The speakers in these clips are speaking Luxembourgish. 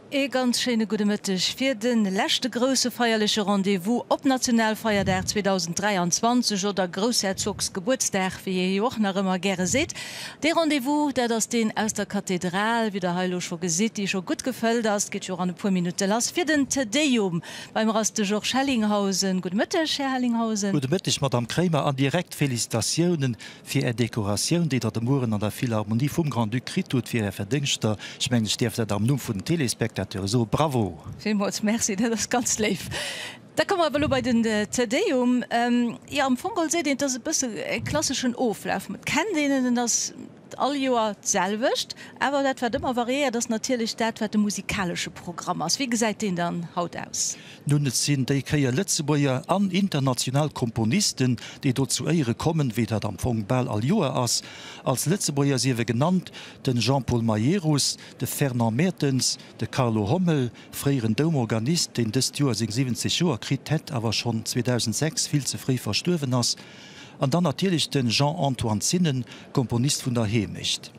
Ee ganz schéine gudde Mëtteg fir de leschte grousse feierleche Rendez-vous op Nationalfeierdag 2023 oder Groussherzogsgebuertsdag, wéi ee jo och nach ëmmer gäre seet. Dee Rendez-vous, dat ass deen aus der Kathedral, wéi der hei elo scho gesitt, déi scho gutt gefëllt ass. Et geet jo och an e puer Minutte lass fir den Te Deum. Bei mer ass de Georges Hellinghausen. Gudde Mëtteg, Här Hellinghausen. Gudde Mëtteg, Madamm Kremer, an direkt Félicitatiounen fir Är Dekoratioun, déi Der de Mueren an der Philharmonie vum Grand-Duc kritt hutt, fir Är Verdéngschter. Ech mengen, ech däerf dat am Numm vun den Téléspectateure soen. Bravo! Villmools Merci, dat ass ganz léif. Da komme mer awer elo bei den Te Deum. Jo, am Fong geholl seet een, et ass e bësse e klasseschen Oflaf. Et kennt een en, en ass all Joer d'selwecht. Awer dat, wat ëmmer variéiert, ass natierlech dat, wat de musikalesche Programm ass. Wéi gesäit deen dann haut aus? Nun, et sinn déi Kéier Lëtzebuerger an international Komponisten, déi do zu Éiere kommen, wéi dat am Fong bal all Joer ass. Als Lëtzebuerger siwe genannt, den Jean-Paul Majerus, de Fernand Mertens, de Carlo Hommel, fréieren Doumorganist, deen dëst Joer seng 70 Joer kritt hätt, awer schonn 2006 vill ze fréi verstuerwen ass, an dann natierlech de Jean-Antoine Zinnen, Komponist vun der Heemecht.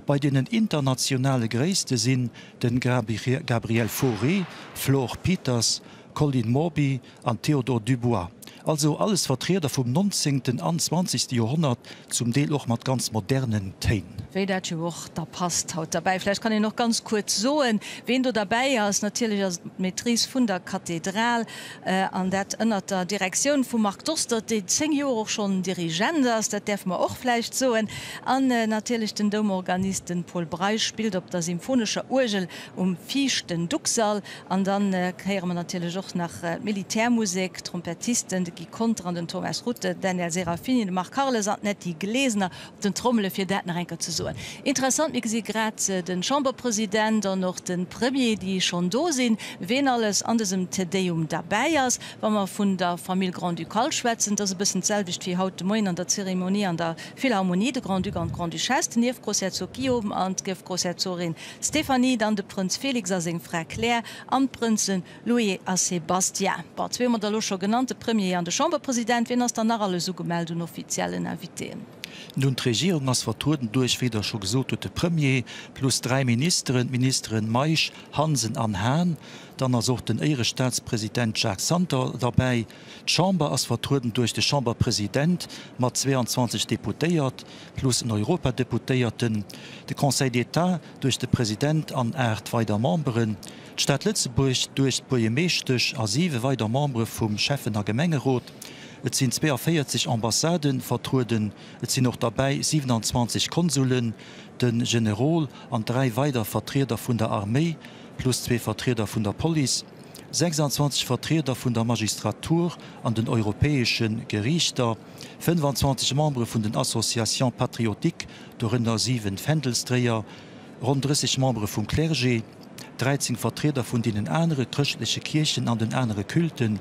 Bei deenen internationale Gréisste sinn den Gabriel Fauré, Flor Peeters, Colin Morby an Théodore Dubois. Also alles Vertrieder vum nonzéngten an zwanzegste Joerhonnert, zum Deel och mat ganz modernen Téin. Wéi dat jo och da passt haut derbäi. Vläicht kann een och ganz kuerz soen, ween do derbäi ass. Natierlech ass et d'Maîtrise vun der Kathedral, An dat ënnert der Direktioun vum Marc Dostert, deen 10 Joer och schonn Dirigent ass, dat däerfe mer och vläicht soen. An natierlech den Doumorganist, de Pol Breisch, spillt op der symphonescher Uergel um viischten Ducksall. An dann héiere mer natierlech och nach d'Militärmusek, d'Trompettisten, de Guy Conter an den Thomas Rutte, den Daniel Serafini, de Marc Harles an d'Netty Glesener. Den Trommele fir dat nach eng Kéier ze soen. Interessant, mir gesi grad de Chamberpresident an och de Premier, déi schonn do sinn. Ween alles an dësem Te Deum derbäi ass, wa mer vun der Famille grand-ducale schwätzen, dat ass e bëssen d'selwecht wéi haut de Moien an der Zeremonie an der Philharmonie, de Grand-Duc an d'Grande-Duchesse, den Ierfgroussherzog Guillaume an d'Ierfgroussherzogin Stéphanie, dann de Prënz Félix a seng Fra Claire an d'Prënzen Louis a Sébastien. Bon, zwee hu mer der elo scho genannt, de Premier an de Chamberpresident. Wien ass dann nach alles ugemellt un offiziellen Invitéen? Nun, d'Regierung ass vertrueden duerch, wéi Der scho gesot hutt, de Premier plus dräi Ministeren, d'Ministeren Meisch, Hansen an Hahn. Dann ass och den Éierestaatspresident Jacques Santer derbäi. D'Chamber ass vertrueden duerch de Chamberpresident mat 22 Deputéiert plus en Europadeputéierten, de Conseil d'État duerch de President an 8 weider Memberen. D'Stad Lëtzebuerg duerch d'Buergemeeschtesch a siwe weider Membere vum Schäffen a Gemengerot. Et sinn 42 Ambassade vertrueden. Et sinn och derbäi 27 Konsulen, de Generol an dräi weider Vertrieder vun der Arméi, plus zwee Vertrieder vun der Police, 26 Vertrieder vun der Magistratur an den europäesche Geriichter, 25 Membere vun den Associations patriotiques, dorënner siwen Fändelsdréier, ronn 30 Membere vum Clergé. 13 Vertrieder vun deenen anere chrëschtleche Kierchen an den anere Culten,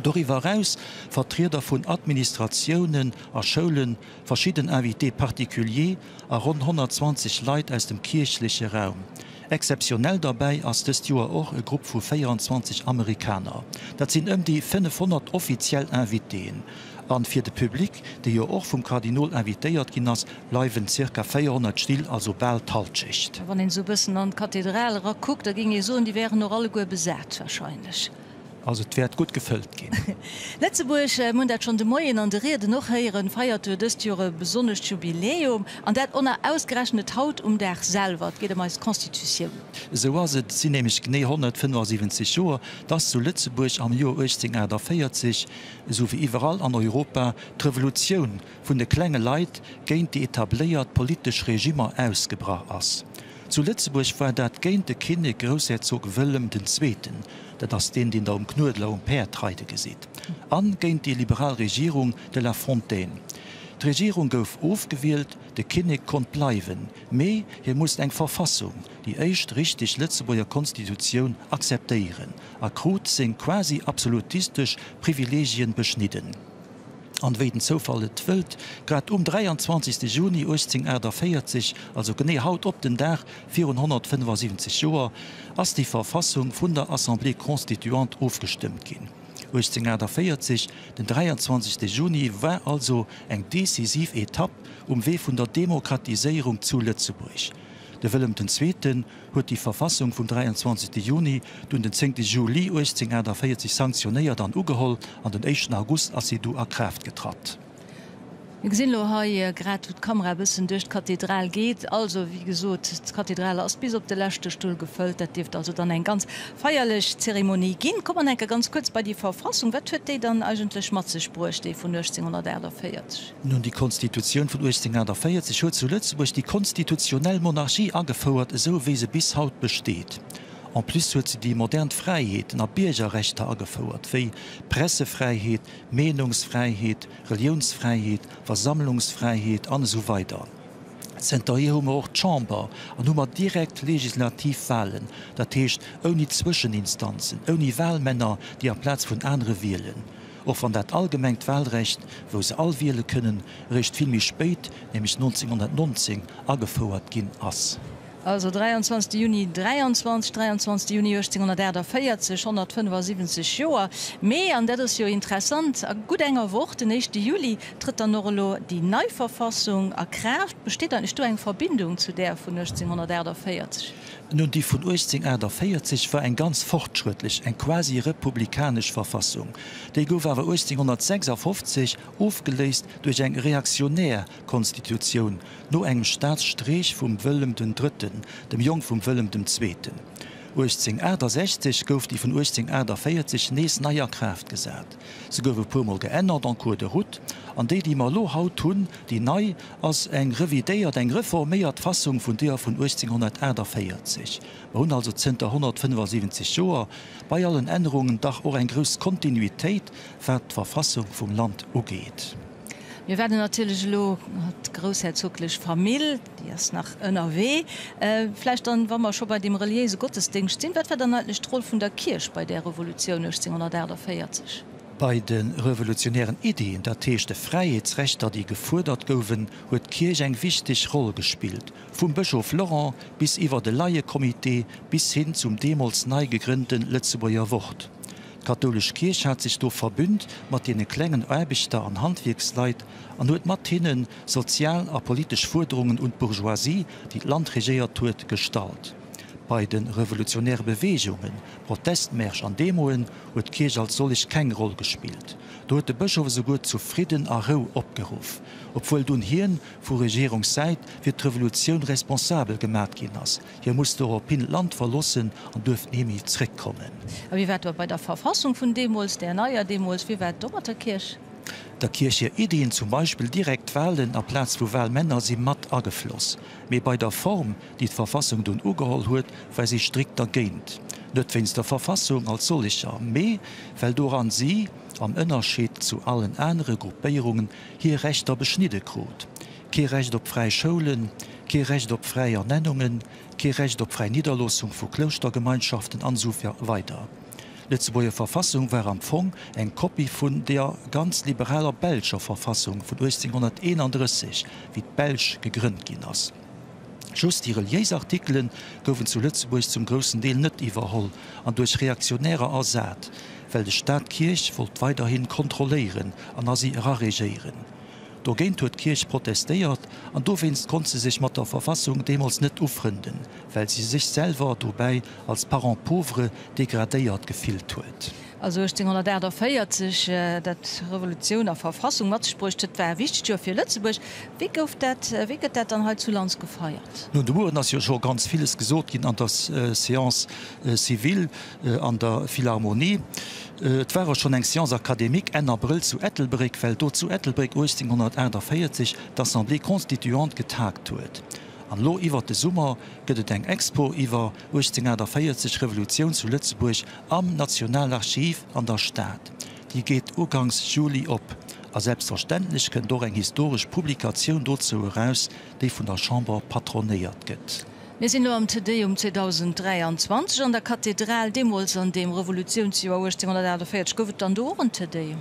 doriwwer eraus Vertrieder vun Administratiounen a Schoulen, verschidden Invités particuliers a ronn 120 Leit aus dem kierchleche Raum. Exzeptionell derbäi ass dëst Joer och e Grupp vu 24 Amerikaner. Dat sinn ëm déi 500 offiziell Invitéen. An fir de Public, dee jo och vum Kardinol invitéiert ginn ass, bleiwen zirka 400 Still, also bal d'Halschecht. Wann een esou e bëssen an d'Kathedral era kuckt, da géing ee soen, déi wären och alleguer besat wahrscheinlech. Also et wäert gutt gefëllt ginn. Lëtzebuerg, mir hunn dat schonn de Moien an de Rieden och héieren, feiert jo dëst Joer e besonnescht Jubiläum, an dat on ausgerechnet haut um Dag selwer. Et geet ëm eis Constitutioun. Esou ass et. Et sinn nämlech genee 175 Joer, dass zu Lëtzebuerg am Joer 1848, esou wéi iwwerall an Europa, d'Revolutioun vun de klenge Leit géint déi etabléiert politesch Regimmer ausgebrach ass. Zu Lëtzebuerg war dat géint de Kinnek Groussherzog Wëllem den Zweeten, dat ass deen, deen Der um Knuedler um Päerd reide gesitt, an géint déi liberal Regierung de la Fontaine. D'Regierung gouf ofgewielt, de Kinnek konnt bleiwen, mee hie musst eng Verfassung, déi éischt richteg Lëtzebuerger Konstitutioun, akzeptéieren a krut seng quasi absolutistesch Privilegien beschnidden. An wéi den Zoufall et wëllt, grad um 23. Juni 1848, also genee haut op den Dag virun 175 Joer, ass déi Verfassung vun der Assemblée constituante ofgestëmmt ginn. 1848, den 23. Juni war also eng decisiv Etapp um Wee vun der Demokratiséierung zu Lëtzebuerg. De Wëllem den Zweeten huet déi Verfassung vum 23. Juni dunn den 10. Juli 1848 sanktionéiert an ugeholl an den éischten August ass si du a Kraaft getratt. Mir gesinn elo hei grad, wou d'Kamera e bëssen duerch d'Kathedral geet. Also, wéi gesot, d'Kathedral ass bis op de leschte Stull gefëllt. Dat dierft also dann eng ganz feierlech Zeremonie ginn. Komme mer enke ganz kuerz bei déi Verfassung. Wat huet déi dann eigentlech mat sech bruecht, déi vun 1848? Nun, déi Konstitutioun vun 1848 huet zu Lëtzebuerg déi konstitutionell Monarchie agefouert, esou wéi se bis haut besteet. En plus huet se déi modern Fräiheeten a Biergerrechter agefouert, wéi Pressefräiheet, Meenungsfräiheet, Reliounsfräiheet, Versammlungsfräiheet an esou weider Zënterhier hu mer och d'Chamber an hu mer direkt legislativ Wahlen, dat heescht ouni Zwëscheninstanzen, ouni Wahlmänner, déi amplaz vun anere wielen. Och wann dat allgemengt Wahlrecht, wou se all wiele kënnen, eréischt vill méi spéit, nämlech 1919, agefouert ginn ass. Also 23 Juni 23, 23 Juni 1848, 175 Joer. Mee, an dat ass jo interessant, a gutt enger Woch, den éischte Juli, trëtt dann och elo déi nei Verfassung a Kraaft. Besteet eigentlech do eng Verbindung zu där vun 1848? Nun, déi vun 1848 war eng ganz fortschrëttlech, eng quasi republikanesch Verfassung. Déi gouf awer 1856 ofgeléist duerch eng reaktionär Konstitutioun, No engem Staatsstreech vum Wëllem den Drëtten, dem Jong vum Wëllem dem Zweeten, 1868 gouf déi vun 1848 nees nei a Kraaft gesat. Se gouf e puermol geännert en cours de route, an déi, déi mer elo haut hunn, déi nei, ass eng revidéiert, eng reforméiert Fassung vun deeër vun 1848. Mer hunn also zënter 175 Joer, bei allen Ännerungen, dach och eng grouss Kontinuitéit, wat d'Verfassung vum Land ugeet. Mir waarden natierlech elo d'groussherzoglech Famill, déi ass nach ënnerwee. Vläicht dann, wa mer scho bei deem reliéise Gottesdéngscht sinn, wat war dann eigentlech d'Roll vun der Kierch bei där Revolutioun 1848? Bei de revolutionären Iddien, dat heescht de Fräiheetsrechter, déi gefuerdert gouwen, huet d'Kierch eng wichteg Roll gespillt, vum Bëschof Laurent bis iwwer de Laiecomité bis hin zum deemools nei gegrënnte Lëtzebuerger Wort. D'kathoulesch Kierch hat sech do verbünnt mat deene klengen Aarbechter an Handwierksleit an huet mat hinne sozial a politesch Fuerderungen un d'Bourgeoisie, déi d'Land regéiert huet, gestallt. Bei de revolutionäre Beweegungen, Protestmärsch an Demoen, huet d'Kierch als sollech keng Roll gespillt. Do huet de Bëschof esouguer zu Fridden a Rou opgeruff, obwuel dunn hien vu Regierungssäit fir d'Revolutioun responsabel gemat ginn ass. Hie muss dorophin d'Land verlossen an duerft ni méi zréckkommen. A wéi war et bei der Verfassung vun deemools, där neier deemools, wéi war et do mat der Kierch? Der Kierch hir Iddien, zum Beispill direkt Wahlen aplaz vu Wahlmänner, si mat agefloss. Mee bei der Form, déi d'Verfassung dunn ugeholl huet, war si strikt dergéint. Net wéinst der Verfassung als sollecher, mee well doran si, am Ënnerscheed zu allen anere Gruppéierungen, hir Rechter beschnidde krut. Kee Recht op fräi Schoulen, kee Recht op fräi Ernennungen, kee Recht op fräi Nidderloossung vu Klouschtergemeinschaften an esou weider D'Lëtzebuerger Verfassung war am Fong eng Kopie vun deer ganz liberaler belscher Verfassung vun 1831, wéi d'Belsch gegrënnt ginn ass. Just déi reliéis Artikele goufen zu Lëtzebuerg zum groussen Deel net iwwerholl an duerch Reaktionärer ersat, well de Staat d'Kierch wollt weiderhi kontrolléieren an a si eraregéieren. Dogéint huet d'Kierch protestéiert an dowéinst konnt se sech mat der Verfassung deemools net ufrënden, well si sech selwer dobäi als Parent pauvre degradéiert gefillt huet. Also 1848, dat Revolutioun a Verfassung mat sech bruecht huet, war e wichtegt Joer fir Lëtzebuerg. Wéi gouf dat, wéi gëtt dat dann hei zu Lands gefeiert? Nun, de Mueren ass jo scho ganz villes gesot ginn an der Séance civile an der Philharmonie. Et war och schonn eng Séance académique Enn Abrëll zu Ettelbréck, well do zu Ettelbréck 1848 d'Assemblée constituante getaagt huet. An elo iwwert de Summer gëtt et eng Expo iwwer 1848, Revolutioun zu Lëtzebuerg am Nationalarchiv an der Stad. Déi geet uganks Juli op. A selbstverständlech kënnt och eng historesch Publikatioun dozou eraus, déi vun der Chamber patronéiert gëtt. Mir sinn elo am Te Deum 2023 an der Kathedral. Deemools an deem Revolutiounsjoer 1848 gouf et dann do och en Te Deum?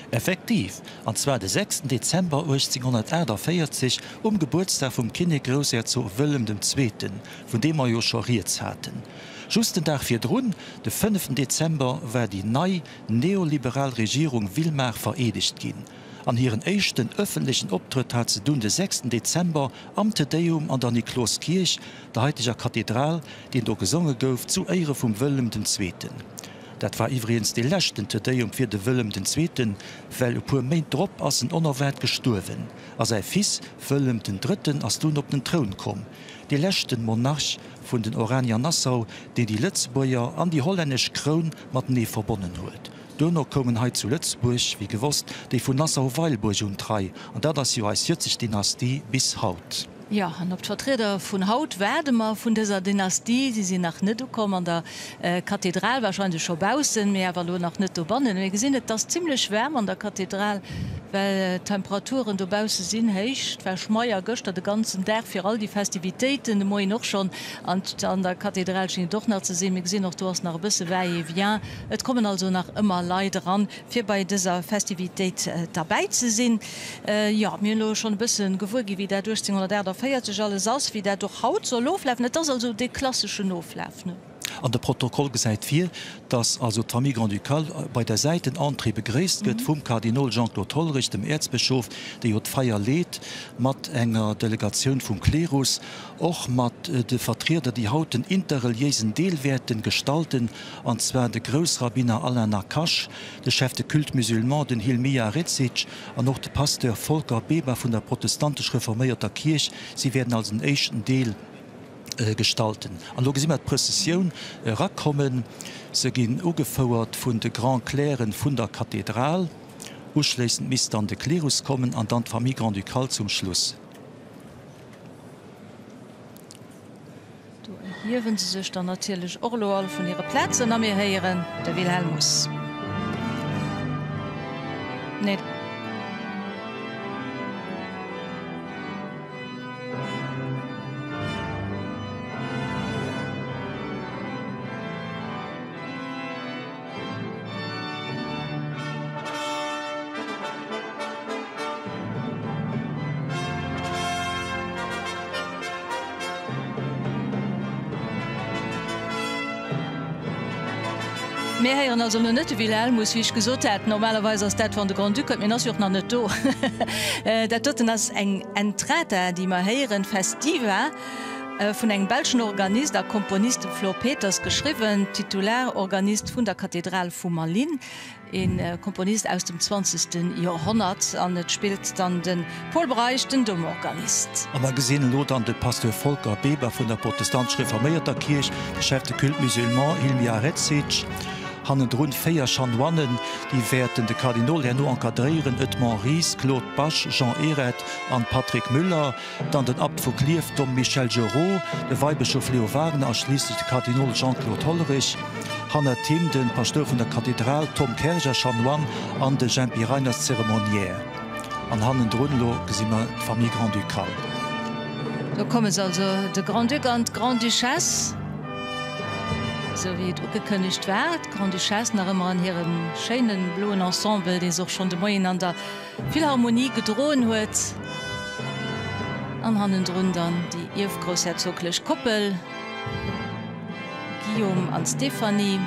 Effektiv, an zwar de sechsten Dezember 1848, um Gebuertsdag vum Kinnek-Groussherzog Wëllem dem Zweeten, vun deem mer jo scho rieds haten. Just den Dag virdrun, de fënneften Dezember, war déi nei, neoliberal Regierung Willmar vereedegt ginn. An hiren éischten ëffentlechen Optrëtt hat se dunn de sechsten Dezember am Te Deum an der Nikloskierch, der haiteger Kathedral, deen do gesonge gouf zu Éiere vum Wëllem den Zweeten. Dat war iwwregens dee leschten Te Deum fir de Wëllem den Zweeten, well e puer Méint drop ass en onerwaart gestuerwen a säi Fils Wëllem den Drëtten ass dunn op den Troun komm, dee leschten Monarch vun den Oranier-Nassau, deen déi Lëtzebuerger an déi hollännesch Kroun matenee verbonnen huet. Duerno koumen hei zu Lëtzebuerg, wéi gewosst, déi vun Nassau-Weilburg un d'Rei, an dat ass jo eis jëtzeg Dynastie bis haut. Jo, an op d'Vertrieder vun haut waarde mer vun dëser Dynastie. Si sinn nach net ukomm an der Kathedral, wahrscheinlech scho baussen, mee awer elo nach net dobannen. Mir gesinn, et ass zimlech waarm an der Kathedral, well d'Temperaturen dobausse sinn héich. Et war schmeier gëschter de ganzen Dag fir all déi Festivitéiten, de Moien och schonn. An an der Kathedral schéngt et och nach ze sinn. Mir gesinn och, do ass nach e bësse Va-et-vient. Et kommen also nach ëmmer Leit eran, fir bei dëser Festivitéit derbäi ze sinn. Jo, mir hunn elo schonn e bësse gewuer ginn, wéi dat 1848 alles ass, wéi dat och haut soll oflafen. Et ass also dee klasseschen Oflaf, ne? An de Protokoll gesäit vir, dass also d'Famille grand-ducale bei der Säitenentrée begréisst gëtt vum Kardinol Jean-Claude Hollerich, dem Äerzbëschof, dee jo d'Feier leet, mat enger Delegatioun vum Klerus, och mat de Vertrieder, déi haut den interreliéisen Deel wäerten gestalten, an zwar de Groussrabbiner Alain Nacache, de Chef de culte musulman, den Hilmija Redzic, an och de Pasteur Volker Beber vun der protestantesch-reforméierter Kierch. Si wäerten also den éischten Deel gestalten. An elo gesi mer d'Prëssessioun erakommen. Se ginn ugefouert vun de Grand-Clercen vun der Kathedral. Uschléissend misst dann de Klerus kommen an dann d'Famille grand-ducale zum Schluss. Do erhiewen se sech dann natierlech och elo all vun hire Plazen a mir héieren de Wilhelmus. Nee. Mir héieren also elo net de Wilhelmus, wéi ech gesot hat. Normalerweis ass dat, wann de Grand-Duc kënnt, mee en ass jo och nach net do. Dat doten ass eng Entrata, déi mer héieren, Festiva. Vun engem belschen Organist a Komponist, dem Flor Peeters, geschriwwen, Titularorganist vun der Kathedral vu Malines, e Komponist aus dem zwanzegste Joerhonnert, an et spillt dann de Pol Breisch, den Doumorganist. A mer gesinn elo dann de Pasteur Volker Beber vun der protestantesch-reforméierter Kierch, de Chef de culte musulman Hilmi Aredzic, hannendrun 4 Chanoinen, déi wäerten de Kardinol herno encadréieren, Edmond Ries, Claude Bache, Jean Ehret an Patrick Müller. dann den Abt vu Klierf Dom Michel Geraud, de Weibëschof Leo Wagner a schliisslech de Kardinol Jean-Claude Hollerich. Hannert him de Paschtouer vun der Kathedral Tom Kerger, Chanoine, an de Jempy Reiners, Zeremoniär. An hannendrun elo gesi mer d'Famille grand-ducale. Do komme se also, de Grand-Duc an d'Grande-Duchesse, esou wéi et ugekënnegt war. D'Grande-Duchesse nach ëmmer an hirem schéine bloen Ensemble, dee se och schonn de Moien an der Philharmonie gedroen huet, an hannendrun dann déi ierfgroussherzoglech Koppel Guillaume an Stéphanie.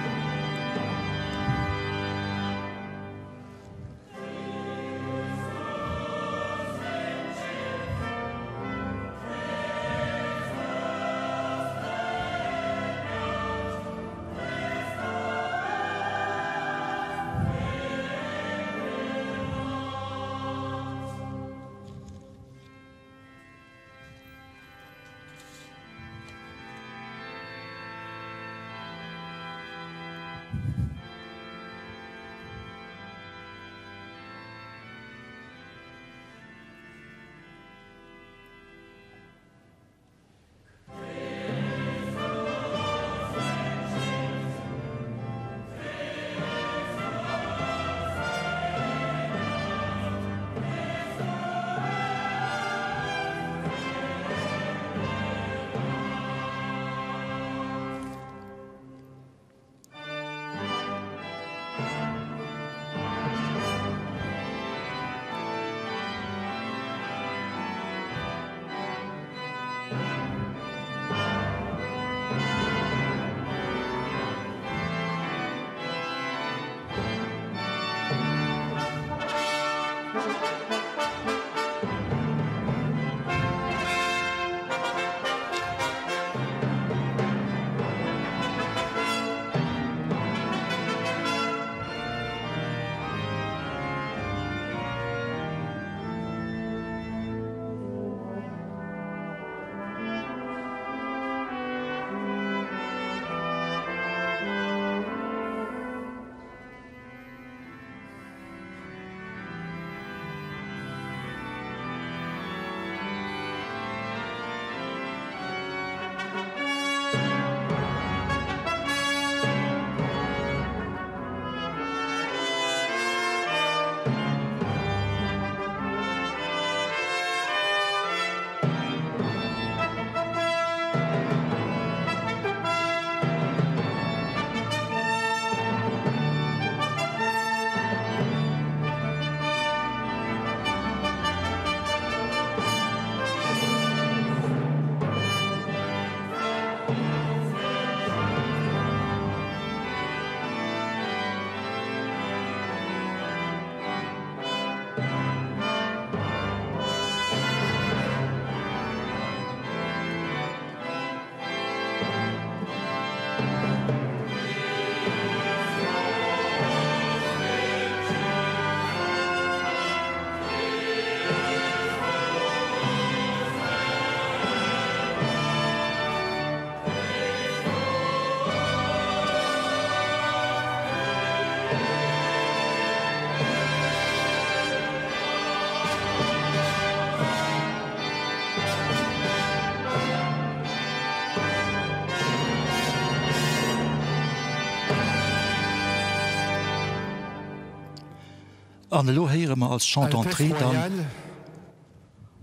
An elo héiere mer als Chant d'entrée dann.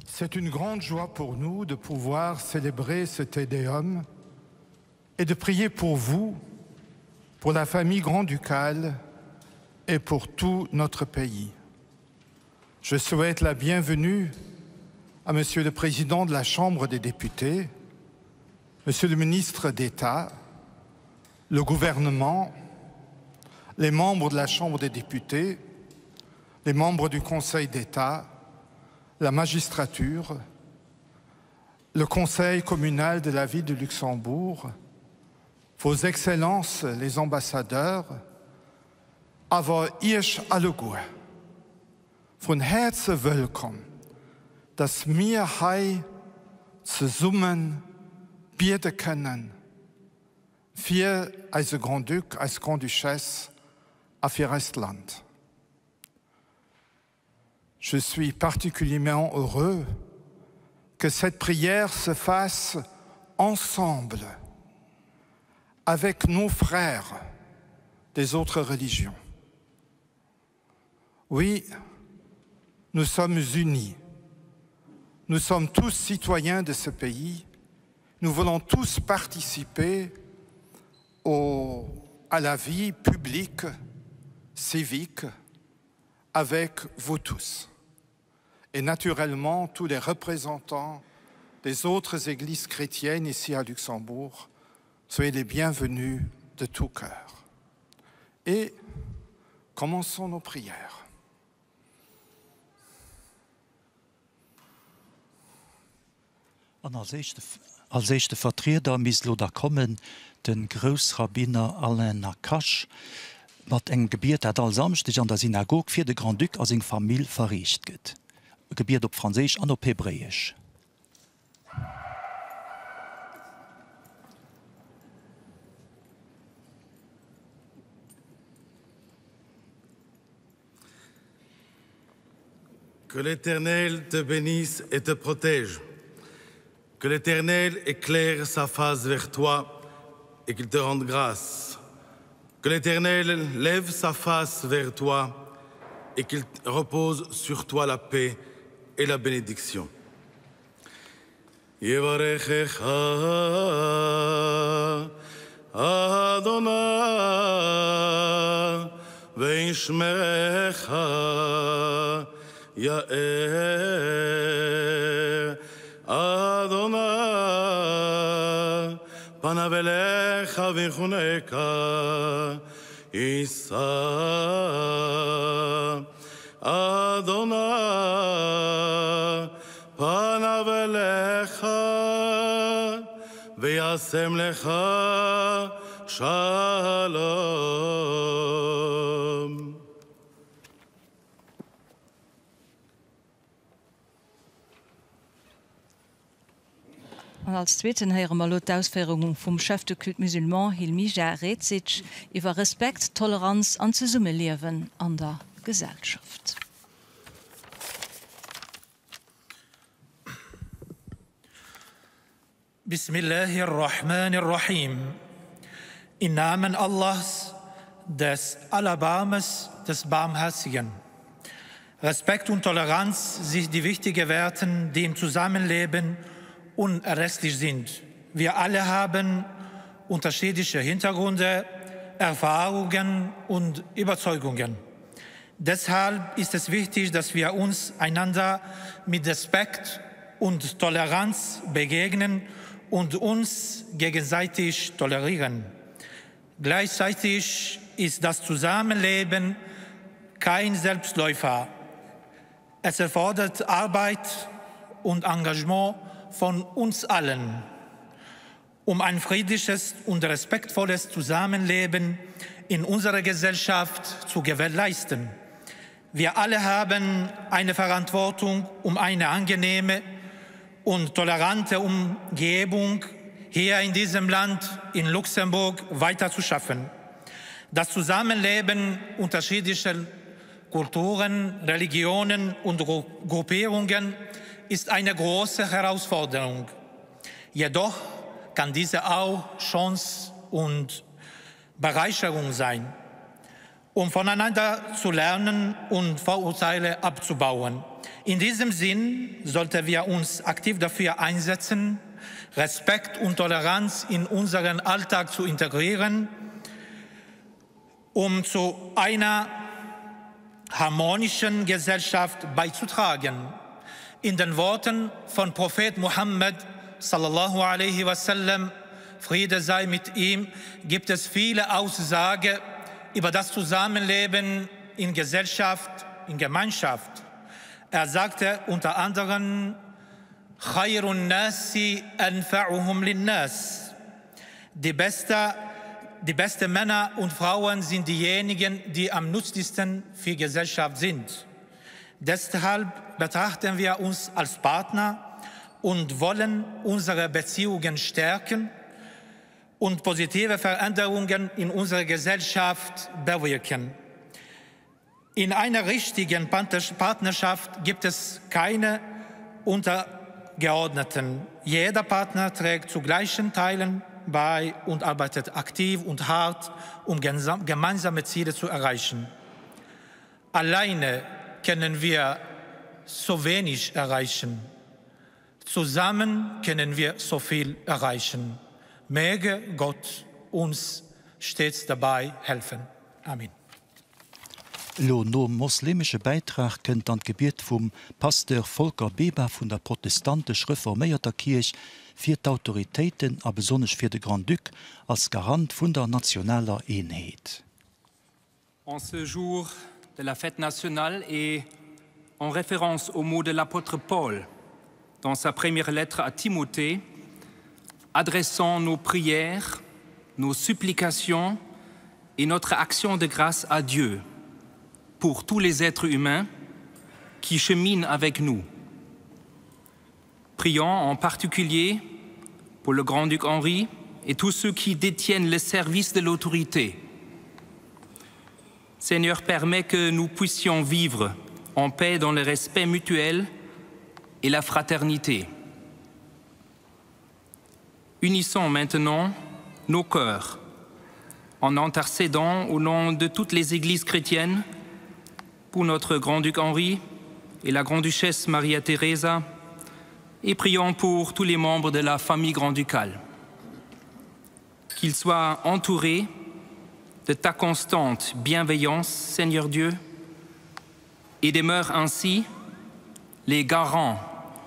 C'est une grande joie pour nous de pouvoir célébrer ce Te Deum et de prier pour vous, pour la famille grand-ducale et pour tout notre pays. Je souhaite la bienvenue à Monsieur le Président de la Chambre des députés, Monsieur le ministre d'État, le gouvernement, les membres de la Chambre des députés, les membres du Conseil d'État, la magistrature, le Conseil communal de la ville de Luxembourg, vos excellences les ambassadeurs, awer Iech alleguer vun Häerze wëllkomm, dass mir hei zesumme biede kënnen fir eise Grand-Duc, eis Grande-Duchesse a fir eist Land. Je suis particulièrement heureux que cette prière se fasse ensemble avec nos frères des autres religions. Oui, nous sommes unis. Nous sommes tous citoyens de ce pays. Nous voulons tous participer au, à la vie publique, civique, avec vous tous. Et naturellement, tous les représentants des autres églises chrétiennes ici à Luxembourg, soyez les bienvenus de tout cœur. Et commençons nos prières. An als éischte, als éischte Vertrieder misst elo da kommen de Groussrabbiner Alain Nacache mat engem Gebiet, dat all Samschdeg an der Synagog fir de Grand-Duc a seng Famill verriicht gëtt. E Gebiet op Franséisch an op Hebräesch. Que l'Éternel te bénisse et te protège. Que l'Éternel éclaire sa face vers toi et qu'il te rende grâce. Que l'Éternel lève sa face vers toi et qu'il repose sur toi la paix et la bénédiction. Yevarechecha Adonai וישמרך יאר אדוני פניו אליך ויחונך יישא אדוני פניו אליך וישם לך שלום. An als zweeten héiere mer elo d'Ausféierunge vum Chef de culte musulman Hilmija Redzic iwwer Respekt, Toleranz an Zesummeliewen an der Gesellschaft. Bismillahirrahmanirrahim. Im Namen Allahs, des Alabamas, des Barmherzigen. Respekt und Toleranz sind die wichtigen Werten, die im Zusammenleben unerlässlich sind. Wir alle haben unterschiedliche Hintergründe, Erfahrungen und Überzeugungen. Deshalb ist es wichtig, dass wir uns einander mit Respekt und Toleranz begegnen und uns gegenseitig tolerieren. Gleichzeitig ist das Zusammenleben kein Selbstläufer. Es erfordert Arbeit und Engagement von uns allen, um ein friedliches und respektvolles Zusammenleben in unserer Gesellschaft zu gewährleisten. Wir alle haben eine Verantwortung, um eine angenehme und tolerante Umgebung hier in diesem Land, in Luxemburg, weiterzuschaffen. Das Zusammenleben unterschiedlicher Kulturen, Religionen und Gruppierungen ist eine große Herausforderung. Jedoch kann diese auch Chance und Bereicherung sein. Um voneinander zu lernen und Vorurteile abzubauen. In diesem Sinn sollten wir uns aktiv dafür einsetzen, Respekt und Toleranz in unseren Alltag zu integrieren, um zu einer harmonischen Gesellschaft beizutragen. In den Worten von Prophet Muhammad sallallahu alaihi wasallam, Friede sei mit ihm, gibt es viele Aussagen über das Zusammenleben in Gesellschaft, in Gemeinschaft. Er sagte unter anderem: Khairun nasi anfa'uhum linnas. Die beste, die beste Männer und Frauen sind diejenigen, die am nützlichsten für Gesellschaft sind. Deshalb betrachten wir uns als Partner und wollen unsere Beziehungen stärken und positive Veränderungen in unserer Gesellschaft bewirken. In einer richtigen Partnerschaft gibt es keine Untergeordneten. Jeder Partner trägt zu gleichen Teilen bei und arbeitet aktiv und hart, um gemeinsame Ziele zu erreichen. Alleine können wir so wenig erreichen. Zusammen können wir so viel erreichen. Möge Gott uns stets dabei helfen. Amen. Elo nom moslemesche Bäitrag kënnt dann d'Gebiet vum Pasteur Volker Beba vun der protestantesch-reforméierter Kierch fir d'Autoritéiten a besonnesch fir de Grand-Duc als Garant vun der nationaler Eenheet. En ce jour de la fête nationale et en référence au mot de l'apôtre Paul dans sa première lettre à Timothée, adressons nos prières, nos supplications et notre action de grâce à Dieu pour tous les êtres humains qui cheminent avec nous. Prions en particulier pour le grand-duc Henri et tous ceux qui détiennent le service de l'autorité. Seigneur, permet que nous puissions vivre en paix dans le respect mutuel et la fraternité. Unissons maintenant nos cœurs en intercédant au nom de toutes les églises chrétiennes pour notre grand-duc Henri et la grande-duchesse Maria Teresa et prions pour tous les membres de la famille grand-ducale. Qu'ils soient entourés de ta constante bienveillance, Seigneur Dieu, et demeurent ainsi les garants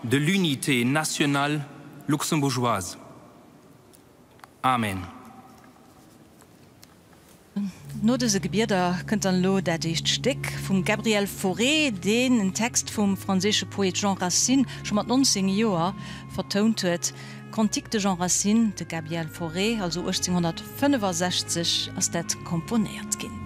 de l'unité nationale luxembourgeoise. Amen. No dëse Gebieder kënnt dann elo dat éischt Stéck vum Gabriel Fauré, deen en Text vum franséische Poet Jean Racine scho mat 19 Joer vertount huet. Cantique de Jean Racine, de Gabiel Fauré, also 1865 ass dat komponéiert ginn.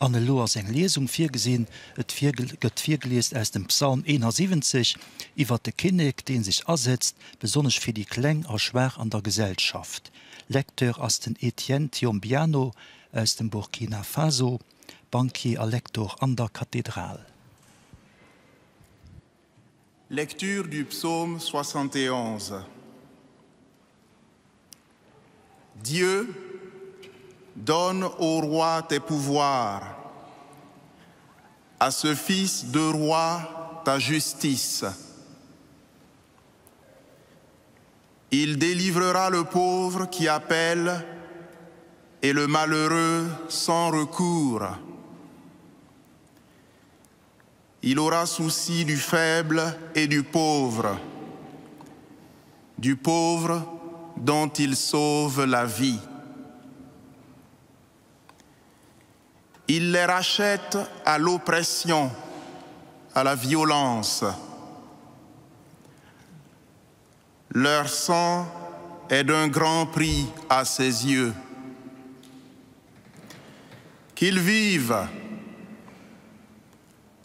An elo ass eng Liesung virgesinn. Et gëtt virgeliest aus dem Psalm 71 iwwer de Kinnek, dee sech asetzt, besonnesch fir déi Kleng a Schwaach an der Gesellschaft. Lecteur ass den Etienne Thiombiano aus dem Burkina Faso, Banquier a Lektor an der Kathedral. Lecture du Psaume 71. Dieu donne au roi tes pouvoirs, à ce fils de roi ta justice. Il délivrera le pauvre qui appelle et le malheureux sans recours. Il aura souci du faible et du pauvre, du pauvre dont il sauve la vie. Il les rachète à l'oppression, à la violence. Leur sang est d'un grand prix à ses yeux. Qu'ils vivent,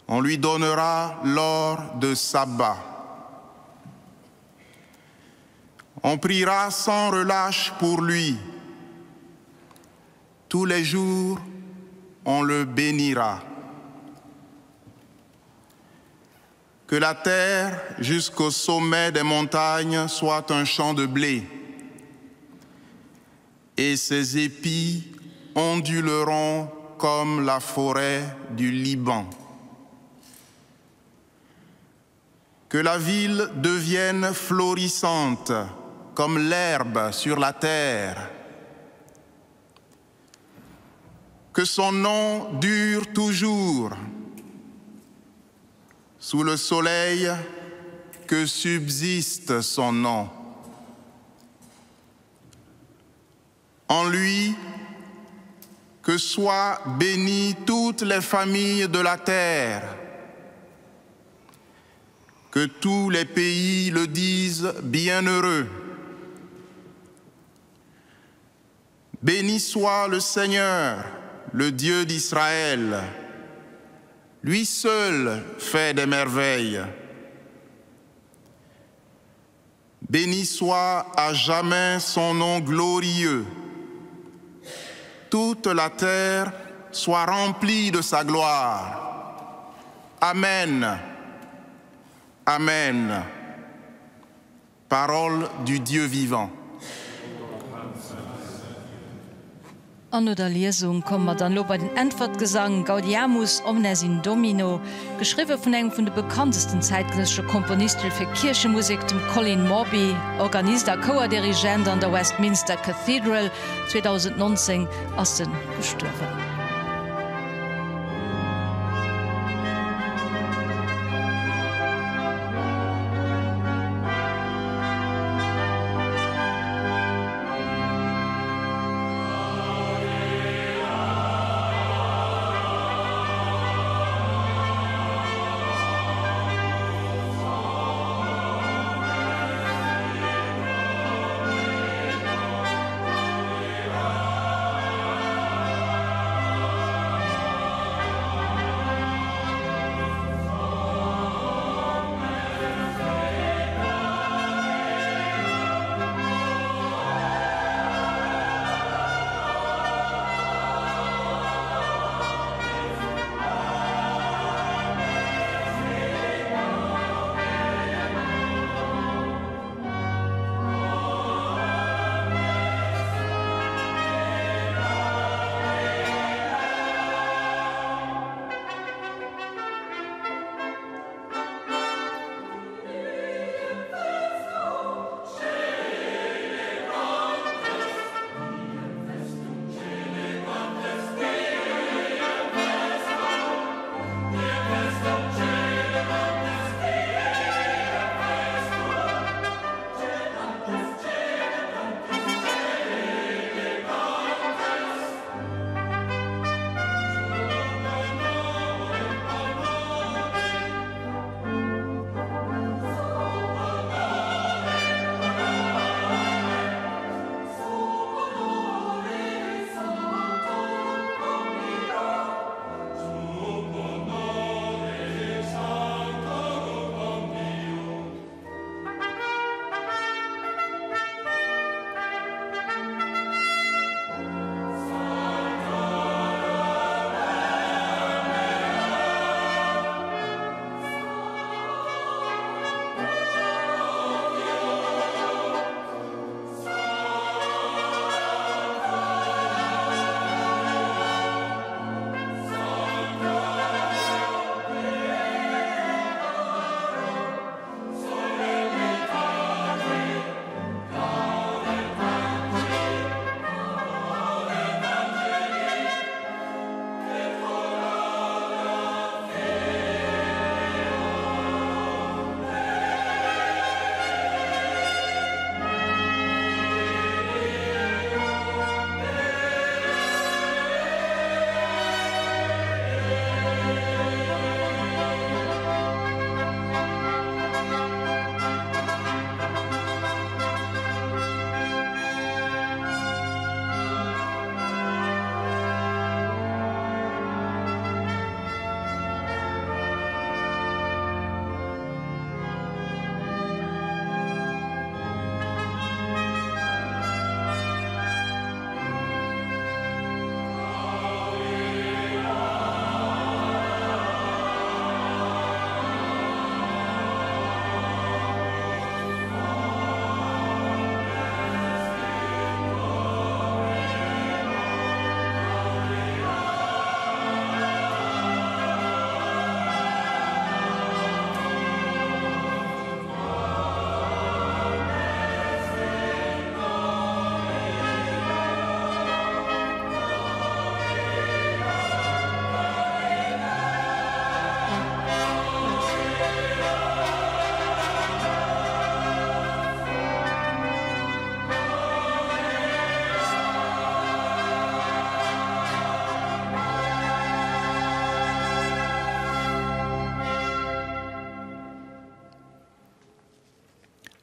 on lui donnera l'or de sabbat. On priera sans relâche pour lui. Tous les jours, on le bénira. Que la terre jusqu'au sommet des montagnes soit un champ de blé, et ses épis onduleront comme la forêt du Liban. Que la ville devienne florissante comme l'herbe sur la terre. Que son nom dure toujours sous le soleil que subsiste son nom. En lui, que soient bénies toutes les familles de la terre, que tous les pays le disent bienheureux. Béni soit le Seigneur, le Dieu d'Israël. Lui seul fait des merveilles. Béni soit à jamais son nom glorieux. Toute la terre soit remplie de sa gloire. Amen. Amen. Parole du Dieu vivant. An no der Liesung komme mer dann elo bei den Äntwertgesang Gaudiamus omnes in Domino, geschriwwe vun engem vun de bekanntesten zäitgenëssesche Komponiste fir Kierchemusek, dem Colin Mawby, Organist a Chouerdirigent an der Westminster Cathedral. 2019 ass en gestuerwen.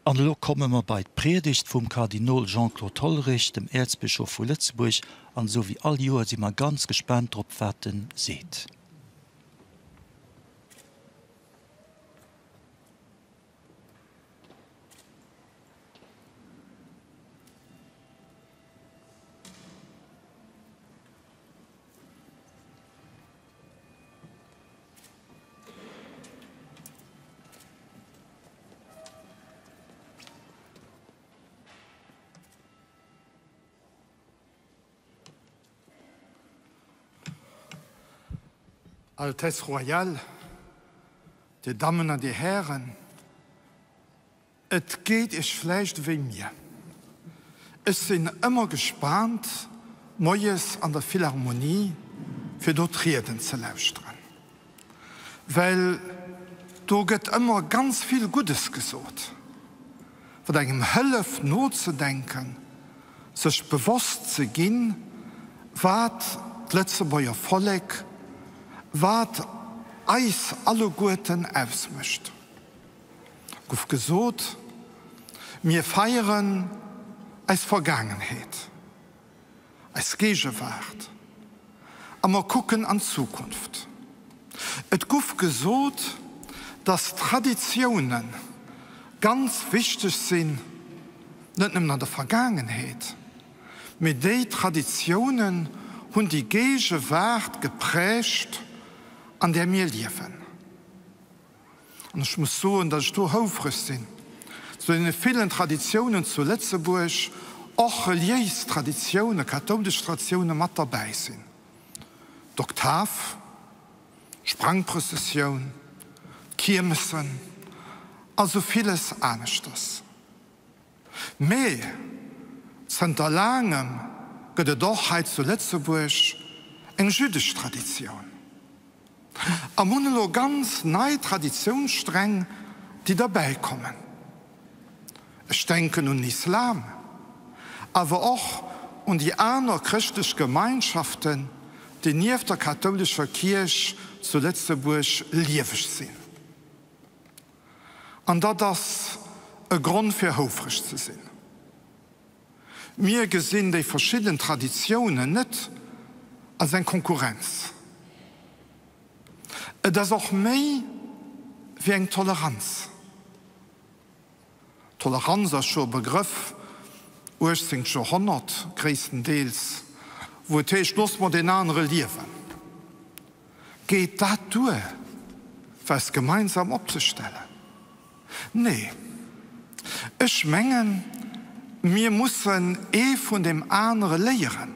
An elo komme mer bei d'Priedegt vum Kardinol Jean-Claude Hollerich, dem Äerzbëschof vu Lëtzebuerg. An esou wéi all Joer si mer ganz gespaant drop, wat en seet. Altesse Royale, Dir Dammen an Dir Hären, Et geet Iech vläicht ewéi mir, ech sinn ëmmer gespaant moies an der Philharmonie fir do d'Rieden ze lauschteren, well do gëtt ëmmer ganz vill Guddes gesot, wat engem hëlleft nozedenken, sech bewosst ze ginn, wat d'Lëtzebuerger Vollek, wat eis alleguerten ausmécht. Guff gesot, Mir feieren eis Vergaangenheet, eis Géigewaart a mer kucken an d'Zukunft. Et guff gesot, dass Traditioune ganz wichteg sinn, net nëmmen an der Vergaangenheet, mee déi Traditiounen hunn déi Géigewaart geprägt, an där mir liewen. An ech muss soen, datt ech do houfreg sinn, zu deene villen Traditiounen zu Lëtzebuerg och reliéis Traditiounen, kathoulesch Traditiounen mat derbäi sinn, d'Oktav, d'Sprangprëssessioun, d'Kiermessen a sou villes aneschters. Mee zënter laangem gëtt et och hei zu Lëtzebuerg eng jüddesch Traditioun. A mer hunn elo ganz nei Traditiounssträng, déi derbäi kommen. Ech denken un den Islam, awer och un déi aner chrëschtlech Gemeinschaften, déi nieft der kathoulescher Kierch zu Lëtzebuerg lieweg sinn. An dat ass e Grond fir houfreg ze sinn. Mir gesinn déi verschidden Traditiounen net als eng Konkurrenz. Et ass och méi wéi eng Toleranz. Toleranz ass scho e Begrëff, 18. Joerhonnert gréisstendeels, wou et heescht, looss mer deen anere liewen. Geet dat duer, fir eis gemeinsam opzestellen? Nee. Ech mengen, mir mussen ee vun deem anere léieren.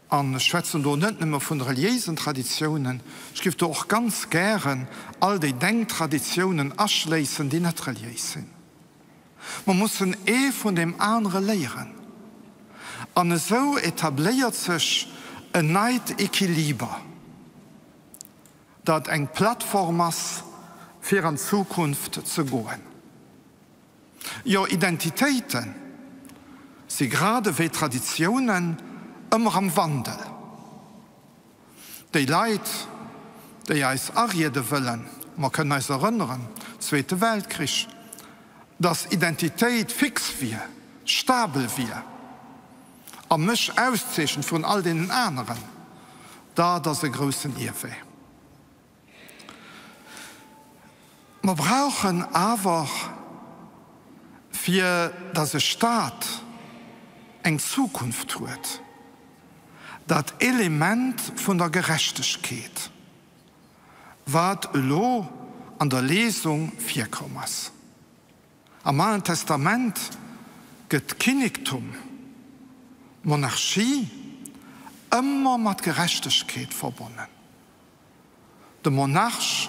An ech schwätzen do net nëmme vun reliéisen Traditiounen, ech géif do och ganz gären all déi Denktraditiounen aschléissen, déi net reliéis sinn. Mer mussen ee vun deem anere léieren. An esou etabléiert sech en neit Equiliber, dat eng Plattform ass, fir an d'Zukunft ze goen. Jo, Identitéite si grad ewéi Traditiounen ëmmer am Wandel. Déi Leit, déi eis ariede wëllen, mer kënnen eis erënneren, Zweete Weltkrich, datt Identitéit fix wier, stabel wier a mech auszeechent virun all deenen aneren, dat ass e groussen Ierwee. Mer brauchen awer, fir datt e Stat eng Zukunft huet, dat Element vun der Gerechtegkeet, wat elo an der Lesung virkomm ass. Am Alen Testament gëtt d'Kinnektum, d'Monarchie, ëmmer mat Gerechtegkeet verbonnen. De Monarch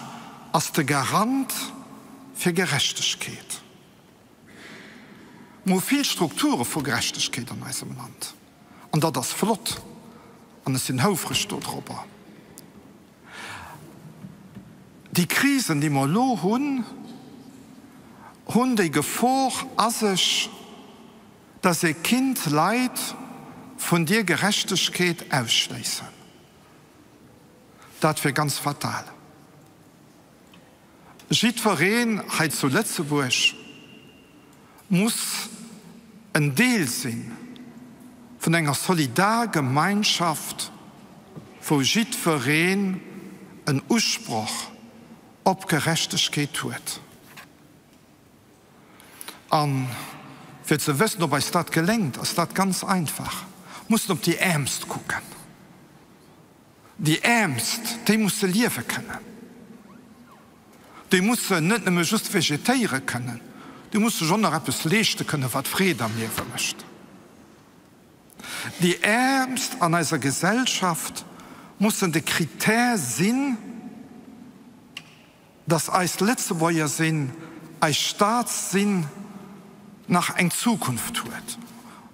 ass de Garant fir Gerechtegkeet. Mer hu vill Strukture vu Gerechtegkeet an eisem Land, an dat ass flott, an ech sinn houfreg dodrobber. Déi Krisen, déi mer elo hunn, hunn déi Gefor a sech, dass ee kinnt Leit vun dier Gerechtegkeet ausschléissen. Dat wier ganz fatal. Jiddwereen hei zu Lëtzebuerg muss en Deel si vun enger Solidargemeinschaft, wou jiddwereen en Usproch op Gerechtegkeet huet. A fir ze wëssen, ob eis dat geléngt, ass dat ganz einfach, Mussen op déi Äermst kucken. Déi Äermst, déi musse liewe kënnen. Déi mussen net nëmme just vegetéiere kënnen, déi musse sech och nach eppes leeschte kënnen, wat Freed am Liewe mécht. Déi Äermst an eiser Gesellschaft mussen de Critère sinn, dass eist Lëtzebuerger sinn, eist Staatssinn nach eng Zukunft huet.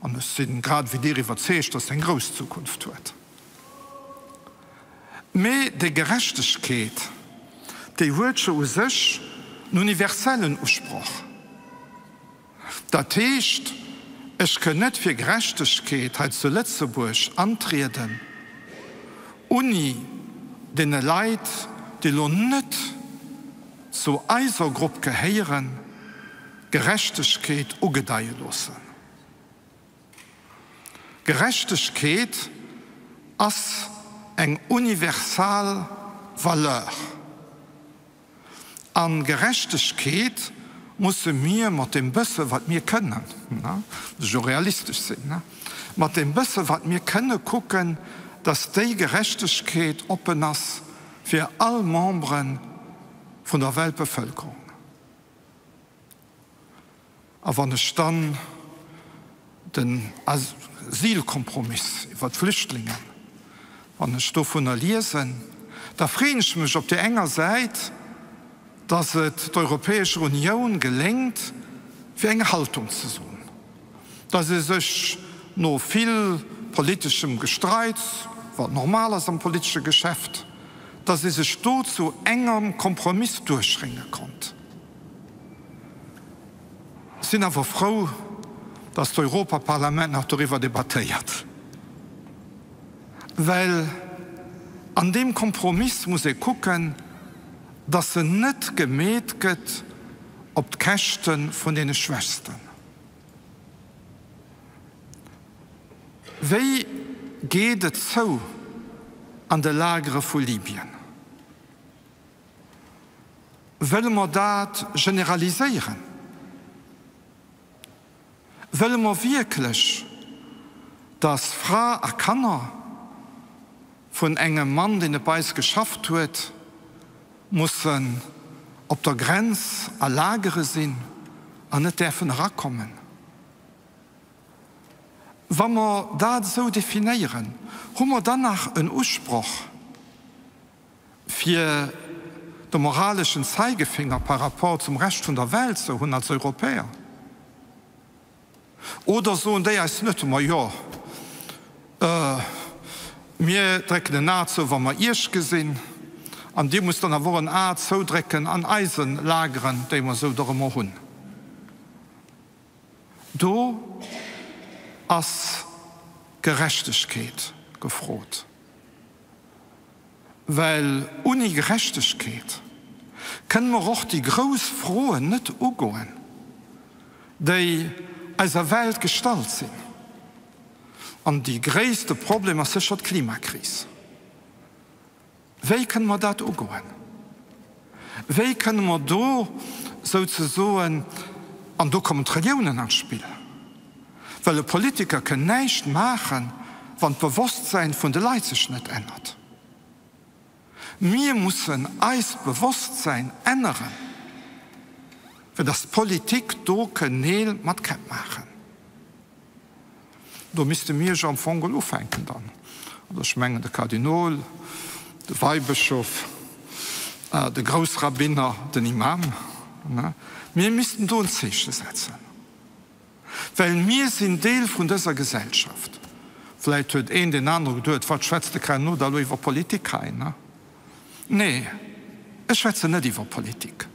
An ech si grad ewéi Dir iwwerzeegt, dass se eng grouss Zukunft huet. Mee déi Gerechtegkeet, déi huet jo u sech en universellen Usproch. Dat heescht, ech kënn net fir Gerechtegkeet hei zu Lëtzebuerg antrieden, unni deene Leit, déi elo net zu eiser Grupp gehéieren, Gerechtegkeet ugedeie loossen. Gerechtegkeet ass eng universal Valeur. A Gerechtegkeet musse mir mat deem bësse wat mir kënnen, muss ech och realistesch sinn, mat deem bësse wat mir kënne kucken, datt déi Gerechtegkeet oppen ass fir all Membere vun der Weltbevölkerung. A wann ech dann den Asylkompromiss iwwer d'Flüchtlingen, wann ech dovunner liesen, da freeën ech mech op där enger Säit, dass et der Europäescher Unioun geléngt, fir eng Haltung ze soen, dass ee sech no vill politeschem Gestreits, wat normal ass am politesche Geschäft, dass ee sech do zu engem Kompromiss duerchrénge konnt. Ech sinn awer frou, dass d'Europaparlament nach doriwwer debattéiert, well an deem Kompromiss muss ee kucken, dass en net gemeet gëtt op d'Käschte vun deene Schwächsten. Wéi geet et zou an de Lagere vu Libyen? Wëlle mer dat generaliséieren? Wëlle mer wierklech, dass Fra a Kanner vun engem Mann, deen net bei eis geschafft huet, mussen op der Grenz a Lagere sinn an net däerfen erakommen? Wa mer dat esou definéieren, hu mer dann nach en Usproch? Fir de moraleschen Zeigefinger par rapport zum Rescht vun der Welt ze hunn als Europäer? Oder soen déi eis net, Ma jo, mir drécken en A zou, wa mer Iech gesinn, an Dir musst dann awer och en A zoudrécken an eise Lageren, déi mer esou dorëmmer hunn? Do ass Gerechtegkeet gefrot. Well unni Gerechtegkeet kënne mer och déi grouss Froen net ugoen, déi eiser Welt gestallt sinn. An dee gréisste Problem ass sécher d'Klimakris. Wéi kënne mer dat ugoen? Wéi kënne mer do souzesoen, an do kommen d'Reliounen an d'Spill, well e Politiker kënn näischt maachen, wann d'Bewosstsäin vun de Leit sech net ännert. Mir mussen eist Bewosstsäin änneren, fir dass d'Politik do kënn Neel mat Käpp maachen. Do misste mir jo am Fong geholl ufänken dann. Also ech mengen de Kardinol, de Weibëschof, de Groussrabbiner, den Imam, mir missten do en Zeeche setzen, well mir sinn Deel vun dëser Gesellschaft. Vläit huet een deen anere geduet, wat schwätzt de Krenno da elo iwwer Politik hei? Nee, ech schwätzen net iwwer Politik.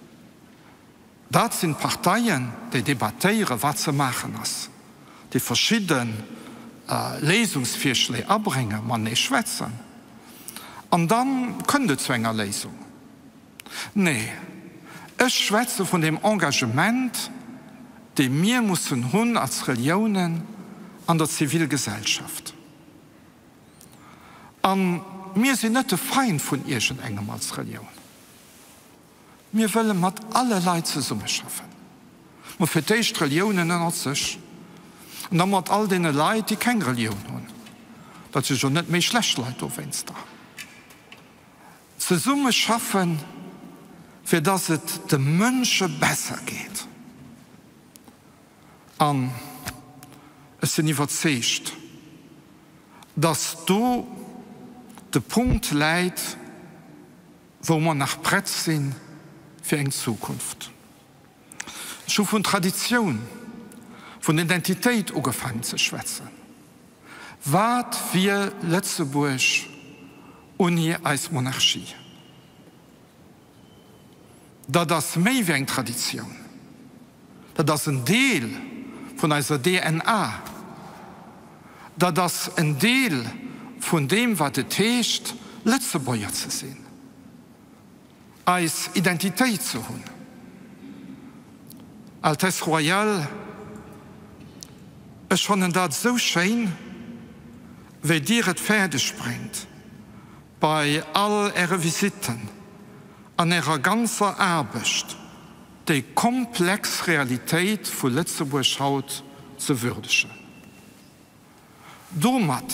Dat sinn d'Parteien, déi debattéieren, wat ze maachen ass, déi verschidde Léisungsvirschléi abréngen, matenee schwätzen, an da kënnt et zu enger Léisung. Nee, Ech schwätze vun deem Engagement, dee mir mussen hunn als Reliounen an der Zivilgesellschaft. A mir sinn net de Feind vun iergendengem als Relioun. Mir wëlle mat alle Leit zesummeschaffen, ma fir d'éischt d'Reliounen ënnert sech an da mat all deene Leit, déi keng Relioun hunn. Dat si jo net méi schlecht Leit dowéinster. Zesumme schaffen, fir dass et de Mënsche besser geet. An ech sinn iwwerzeegt, dass do de Punkt läit, wou mer nach prett si fir eng Zukunft. Ech hu vun Traditioun, vun Identitéit ugefaangen ze schwätzen. Wat wier Lëtzebuerg ouni eis Monarchie? Dat ass méi wéi eng Traditioun, dat ass en Deel vun eiser DNA, dat ass en Deel vun deem, wat et heescht, Lëtzebuerger ze sinn, eis Identitéit ze hunn. Altesse Royale, ech fannen dat esou schéin, wéi Dir et fäerdeg bréngt, bei all Äre Visitten an Ärer ganzer Aarbecht déi komplex Realitéit vu Lëtzebuerg haut ze würdegen. Domat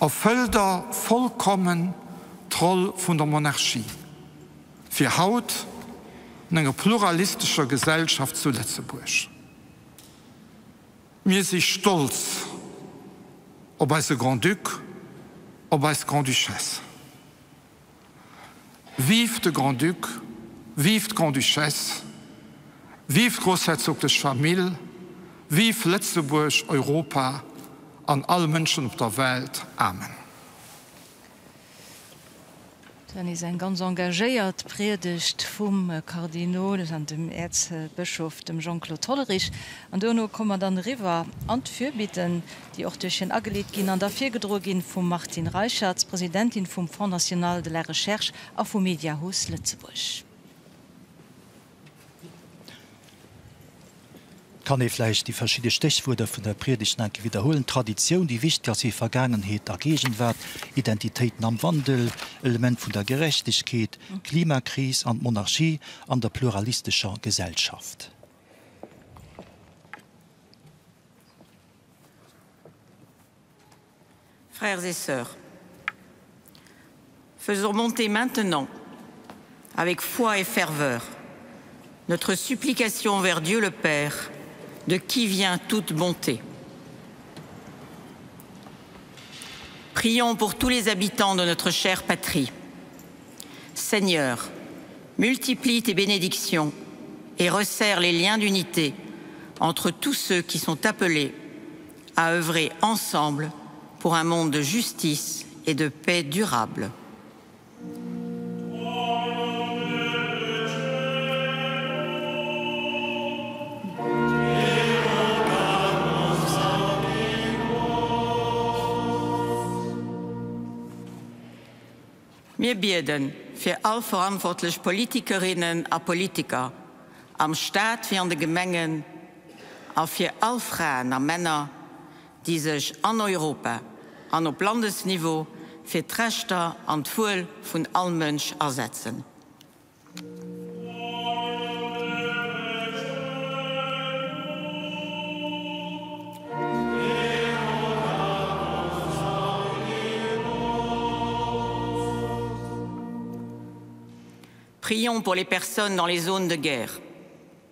erfëllt Der vollkommen d'Roll vun der Monarchie fir haut an enger pluralistescher Gesellschaft zu Lëtzebuerg. Mir si stolz op eise Grand-Duc, op eis Grand-Duchesse. Vive de Grand-Duc, vive d'Grand-Duchesse, vive d'groussherzoglech Famill, vive Lëtzebuerg, Europa an all Mënschen op der Welt. Amen. Dann is eng ganz engagéiert Priedegt vum Kardinol an dem Äerzbëschof, dem Jean-Claude Hollerich. An duerno komme mer dann eriwwer an d'Fürbitten, déi och duerch hien ageleet ginn an da virgedroe ginn vum Martine Reicherts, Presidentin vum Fonds national de la recherche a vum Mediahuis Lëtzebuerg. Kann ee vläicht déi verschidde Stéchwuerder vun der Priedegt nach eng Kéier widderhuelen, Traditioun, déi wichteg ass fir Vergaangenheet a Gegenwart, Identitéiten am Wandel, Element vun der Gerechtegkeet, Klimakris an d'Monarchie an der pluralistescher Gesellschaft. Frères et sœurs, faisons monter maintenant, avec foi et ferveur, notre supplication vers Dieu le Père, de qui vient toute bonté. Prions pour tous les habitants de notre chère patrie. Seigneur, multiplie tes bénédictions et resserre les liens d'unité entre tous ceux qui sont appelés à œuvrer ensemble pour un monde de justice et de paix durable. Mir bieden fir all verantwortlech Politikerinnen a Politiker am Staat wéi an de Gemengen a fir all Fraen a Männer, déi sech an Europa an op Landesniveau fir d'Rechter an d'Wuel vun all Mënsch asetzen. Prions pour les personnes dans les zones de guerre,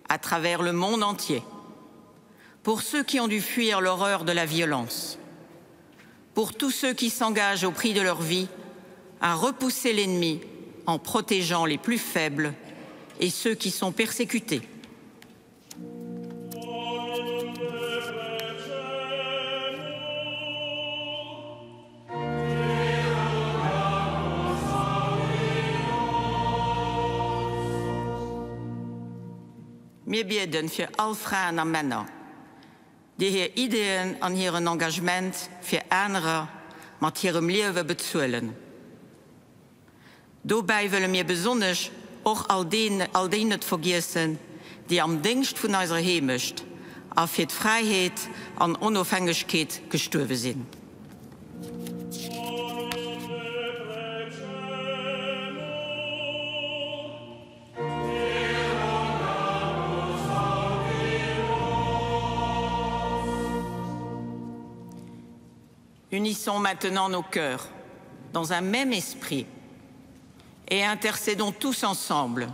à travers le monde entier, pour ceux qui ont dû fuir l'horreur de la violence, pour tous ceux qui s'engagent au prix de leur vie à repousser l'ennemi en protégeant les plus faibles et ceux qui sont persécutés. Mir bieden fir all Fraen a Männer, déi hir Ideeën an hiren Engagement fir anerer mat hirem Liewe bezuelen. Dobäi wëlle mir besonnesch. och all all déi net vergiessen, déi am Déngscht vun eiser Heemecht a fir d'Fräiheet an Onofhängegkeet gestuerwe sinn. Unissons maintenant nos cœurs dans un même esprit et intercédons tous ensemble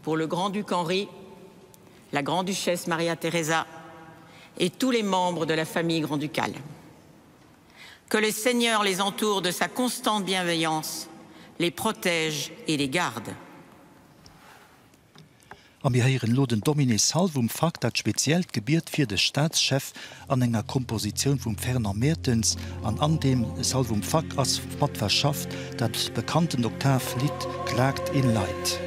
pour le grand-duc Henri, la grande-duchesse Maria Teresa et tous les membres de la famille grand-ducale. Que le Seigneur les entoure de sa constante bienveillance, les protège et les garde. A mir héieren elo den Domine Salvum Fac, dat speziellt Gebiet fir de Staatschef an enger Kompositioun vum Fernand Mertens. An an deem Salvum Fac ass mat verschafft dat bekanntent Oktav-Lidd Klagt in Leid.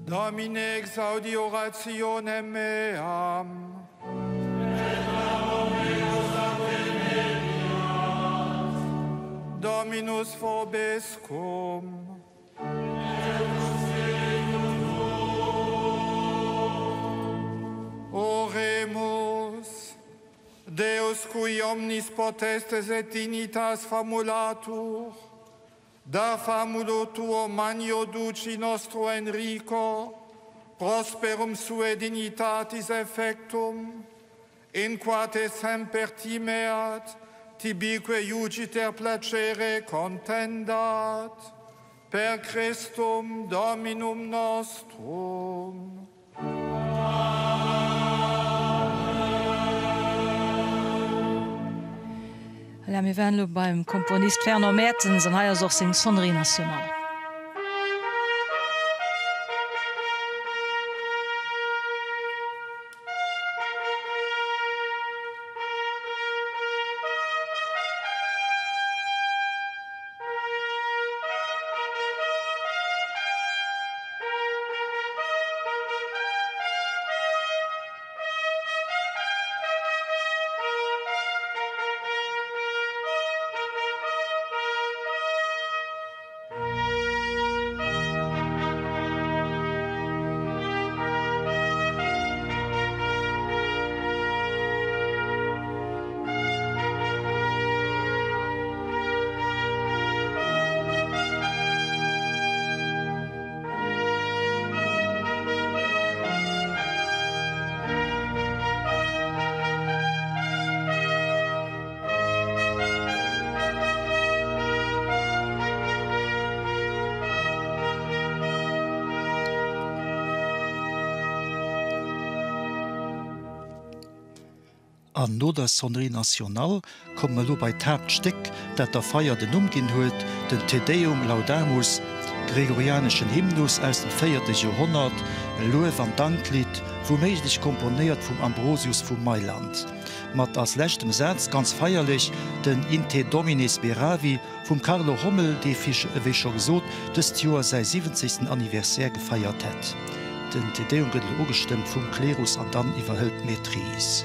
Domine exaudi orationem meam. Dominus vobiscum. Oremus. Deus cui omnis potestes et dignitas famulatur, da famulo tuo magno duci nostro Enrico, prosperum sue dignitatis effectum, in qua te semper timeat, tibique iugiter placere contendat, per Christum Dominum nostrum. Voilà, mir waren elo beim Komponist Fernand Mertens an hei ass och seng Sonnerie nationale. An no der Sonnerie nationale komme mer elo bei d'Haaptstéck, dat der Feier den Numm ginn huet, den Te Deum Laudamus, gregorianeschen Hymnus aus dem véierte Joerhonnert, e Luef an Danklidd, wouméiglech komponéiert vum Ambrosius vu Mailand. Mat als leschtem Saz, ganz feierlech, den In te Domine speravi vum Carlo Hommel, dee wéi scho gesot dëst Joer säi siwwenzegsten Anniversaire gefeiert hätt. Den Te Deum gëtt elo ugestëmmt vum Klerus an dann iwwerhëlt d'Maîtrise.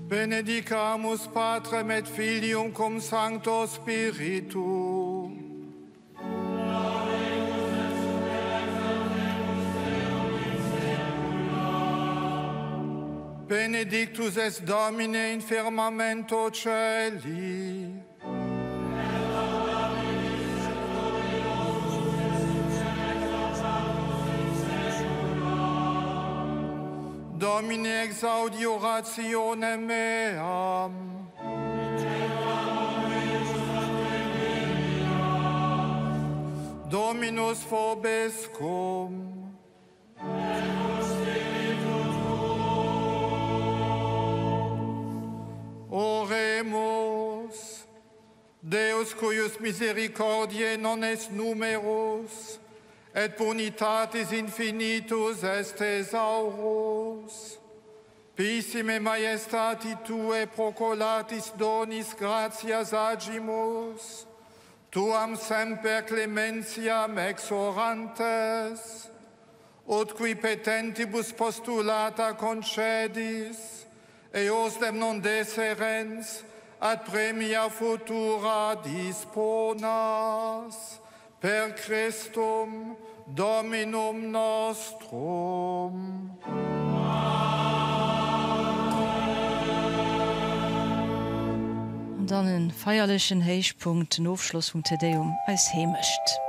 Benedicamus Patrem et Filium cum Sancto Spiritu. Benedictus est Domine in firmamento celi. Domine exaudi orationem meam. Dominus vobiscum. Oremus. Deus cuius misericordiae non est numerus, et bonitatis infinitus est thesaurus. Pissime majestati tuae procolatis donis gratias agimus, tuam semper clementiam exorantes, ut qui petentibus postulata concedis, eosdem non deserens, ad premia futura disponas, per Christum Dominum nostrum. An dann en feierlechen Héichpunkt, den Ofschloss vum Te Deum, Eis Heemecht.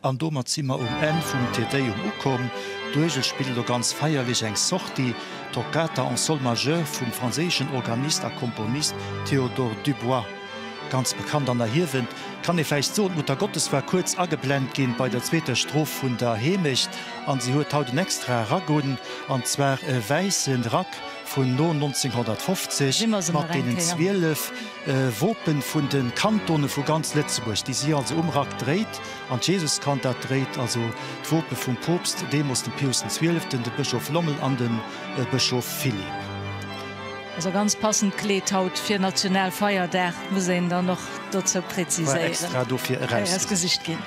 An domat si mer um Enn vum Te Deum ukomm. D'Uergel spillt elo ganz feierlech eng Sortie, Toccata en Sol majeur vum franséischen Organist a Komponist Théodore Dubois. Ganz bekannt an erhiewend kann ee vläicht soen, d'Muttergottes war kuerz ageblent ginn bei der zweeter Stroph vun der Heemecht an si huet haut en extra Rack un, an zwar e wäisse Rack vun no 1950 mat deenen 12 Wopen vun de Kantone vu ganz Lëtzebuerg, déi si also um Rack dréit an d'Jesuskand dat dréit also d'Wope vum Poopst, deemools dem Pius den Zwieleften, de Bëschof Lommel an de Bëschof Philippe. Also ganz passend Kleed haut fir Nationalfeierdag, muss een dann och dozou präziséieren. War extra dofir erausgesicht ginn.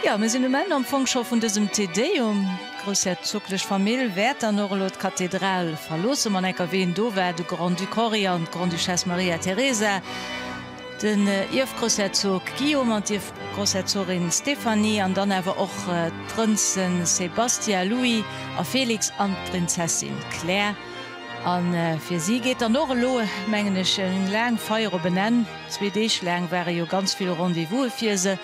Jo, mir sinn um Enn am Fong scho vun dësem Te Deum. D'groussherzoglech Famill wäert dann och elo d'Kathedral verloossen. Mat enker ween do war, de Grand-Duc Henri an d'Grande-Duchesse Maria Teresa, den Ierfgroussherzog Guillaume an d'Ierfgroussherzogin Stéphanie an dann awer och d'Prënze Sébastien, Louis a Félix an d'Prinzessin Claire. A fir si geet dann och elo, mengen ech, eng laang Feier op en Enn. Zwee Deeg laang ware jo ganz vill Rendez-vouse fir se.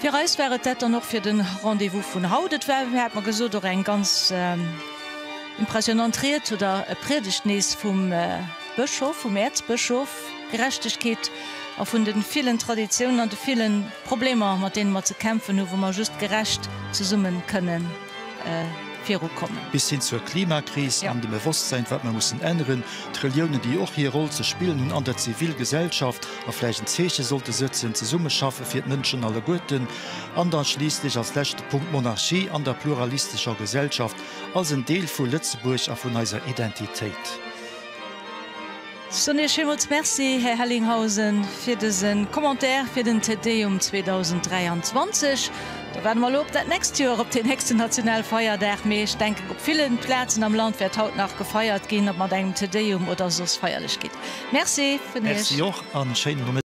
Fir eis war et dat dann och fir de Rendez-vous vun haut. Et war, wéi hat mer gesot, och eng ganz impressionant Ried oder Priedegt nees vum Bëschof, vum Äerzbëschof. Gerechtegkeet a vun de villen Traditiounen an de ville Problemer, mat deene mer ze kämpfen hu, wou mer just gerecht zesumme kënnen virukommen. Bis hin zur Klimakris an dem Bewosstsein, wat mer mussen änneren, d'Reliounen, déi och hir Roll ze spillen hunn an der Zivilgesellschaft a vläicht en Zeeche sollte sëtzen, zesummeschaffen fir d'Mënschen alleguerten, an da schliisslech als leschte Punkt d'Monarchie an der pluralistescher Gesellschaft als en Deel vu Lëtzebuerg a vun eiser Identitéit. Soen Iech villmools Merci, Här Hellinghausen, fir dëse Commentaire fir den Te Deum 2023. Da waarde mer elo op dat nächst Joer, op deen nächsten Nationalfeierdag. Mee ech denken, op villen Plazen am Land wäert haut nach gefeiert ginn, ob mat engem Te Deum oder soss Feierlechkeet. Merci vun Iech. Merci och an schéinen Nomëtteg.